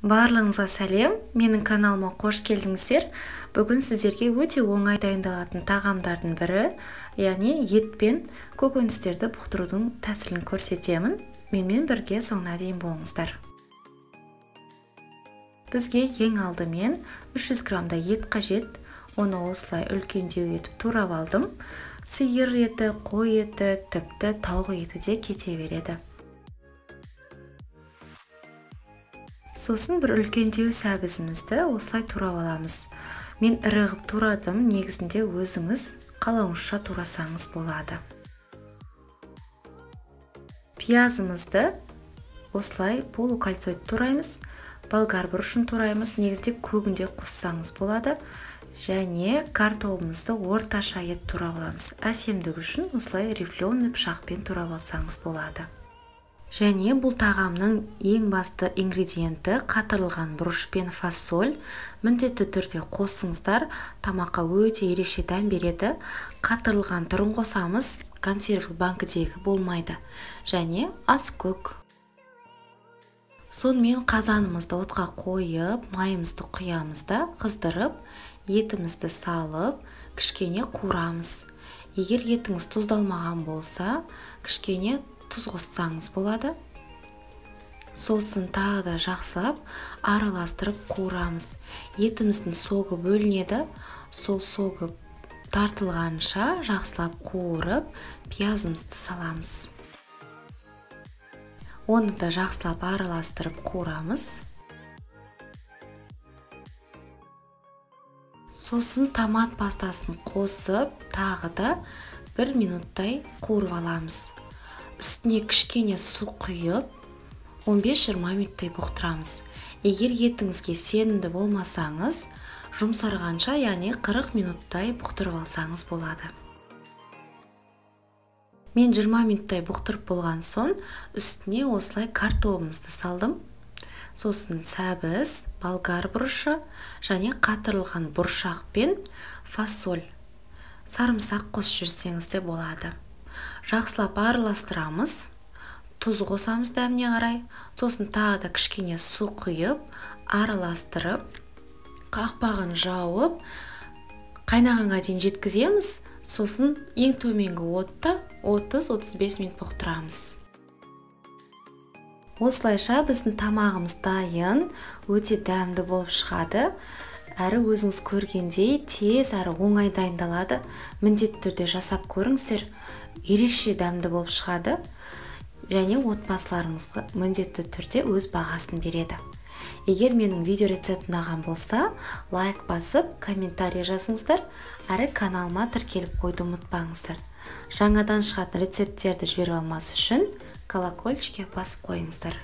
Барлығыңызға сәлем, менің каналыма қош келдіңіздер. Бүгін сіздерге өте оңай дайындалатын тағамдардың бірі, яғни ет пен көкөністерді бұқтырудың тәсілін көрсетемін. Менімен бірге соңына дейін болыңыздар. Бізге ең алдымен 300 граммдай ет қажет. Оны осылай үлкендеу етіп турап алдым. Сиыр еті, қой еті, тіпті тауық еті де кете береді. Сосын бір үлкендеу сәбізімізді осылай турап аламыз. Мен ірі қып турадым, негізінде өзіңіз қалауыңызша турасаңыз болады. Пиязымызды осылай полукольцо тураймыз, болгар бұрышын тураймыз, негізінде көгінде қоссаңыз болады. Және картобымызды орташа етіп турап аламыз. Әсемдік үшін осылай рифленый пышақпен турап алсаңыз болады. Және бұл тағамның ең басты ингредиенті қатырылған бұрыш пен фасоль. Міндетті түрде қоссыңыздар, тамаққа өте ерекше дәм береді. Қатырылған түрін қосамыз, консерв банкідегі болмайды. Және аскөк. Сонымен қазанымызды отқа қойып, майымызды құямыз да, қыздырып, етімізді салып, кішкене қуырамыз. Егер етіңіз тұздалмаған болса, кішкене тұз қоссаңыз болады. Сосын тағы да жақсылап араластырып қуырамыз. Етіміздің согы бөлінеді. Сол согы тартылғанша жақсылап қуырып, пиязымызды саламыз. Оны да жақсылап араластырып қуырамыз. Сосын томат пастасын қосып, тағы да 1 минуттай қуырып аламыз. Үстіне кішкене су құйып, 15-20 минуттай бұқтырамыз. Егер етіңізге сенімді болмасаңыз, жұмсарғанша, яғни 40 минуттай бұқтырып алсаңыз болады. Мен 20 минуттай бұқтырып болған соң, үстіне осылай картобымызды салдым. Сосын сәбіз, болгар бұрышы және қатырылған бұршақ пен фасоль, сарымсақ қосып жіберсеңіз де болады. Жақсылап араластырамыз, тұз қосамыз дәміне қарай, сосын тағы да кішкене су құйып, араластырып, қақпағын жауып, қайнағанға дейін жеткіземіз. Сосын ең төменгі отта 30-35 минут бұқтырамыз. Осылайша біздің тамағымыз дайын, өте дәмді болып шығады. Әрі өзіңіз көргендей тез әрі оңай дайындалады. Міндетті түрде жасап көріңіздер, ерекше дәмді болып шығады. Және отбасыларыңызға міндетті түрде өз бағасын береді. Егер менің видео рецептім ұнаған болса, лайк басып, комментарий жазыңыздар, әрі каналыма тіркеліп қоюды ұмытпаңыздар. Жаңадан шығатын рецепттерді жіберіп алмас үшін колокольчикке басып қойыңыздар.